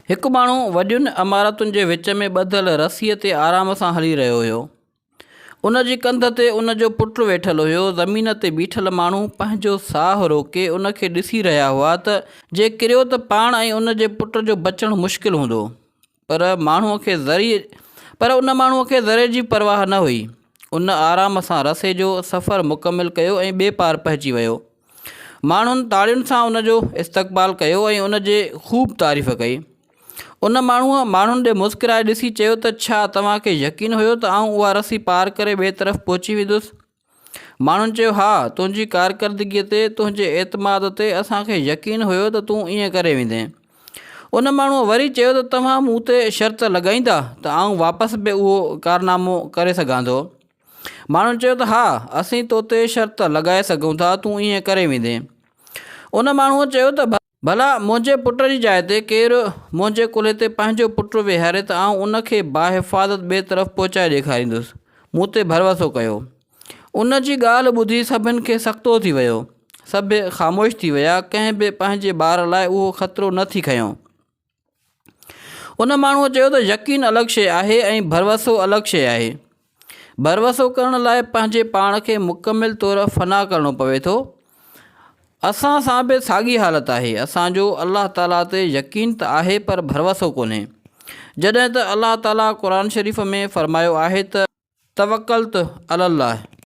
هڪ ماڻهو وڏين عمارتن جي وچ ۾ ٻڌل رسيء تي آرام سان هلي رهيو هيو. ان جي ڪنڌ تي ان جو پٽ ويٺل هيو. زمين تي بيٺل ماڻهو پنهنجو ساهه روڪي ان کي ڏسي رهيا هئا ته جي ڪريو ته پاڻ ۽ ان جي پٽ جو بچڻ مشڪل هوندو. پر ماڻهوء کي ذري پر ان ماڻهوء کي ذري جي پرواهه نه هئي. ان آرام سان رسي جو سفر مڪمل ڪيو ۽ ٻئي پار پهچي ويو. ماڻهن تاڙين سان ان جو استقبال ڪيو ۽ ان جي خوب تعريف ڪئي. ان ماڻهوء ماڻهن ڏي مسڪرائي ڏسي چيو ته ڇا توهان کي يقين هيو ته آئون اها رسي پار ڪري ٻئي طرف پهچي ويندس؟ ماڻهن چيو ها، تنهنجي ڪارڪردگيء تي، تنهنجي اعتماد تي اسان کي يقين هيو ته تون ائين ڪري ويندين. ان ماڻهوء وري چيو ته توهان مون تي شرط لڳائيندا ته آئون واپس به اهو ڪارنامو ڪري سگهان ٿو. ماڻهن چيو ته ها، اسين تو تي شرط لڳائي سگهون ٿا، تون ائين ڪري ويندين. ان ماڻهوء چيو ته ڀلا منهنجي پٽ جي جاء تي ڪير منهنجي ڪلهي تي پنهنجو پٽ ويهاري ته آئون ان کي باحفاظت ٻئي طرف پهچائي ڏيکاريندس. مون تي ڀروسو ڪيو. ان جي ڳالهه ٻڌي سڀن کي سڪتو ٿي ويو. سڀ خاموش ٿي ويا. ڪنهن به پنهنجي ٻار لاء اهو خطرو نه ٿي کنيو. ان ماڻهوء چيو ته يقين الڳ شيء آهي ۽ ڀروسو الڳ شيء آهي. ڀروسو ڪرڻ لاء پنهنجي پاڻ کي مڪمل طور فنا ڪرڻو پوي ٿو. اسان سان به ساڳي حالت آهي. اسان جو الله تعاليٰ تي يقين ته آهي پر ڀروسو ڪونهي. جڏهن ته الله تعاليٰ قرآن شريف ۾ فرمايو آهي ته. توڪلت علي الله.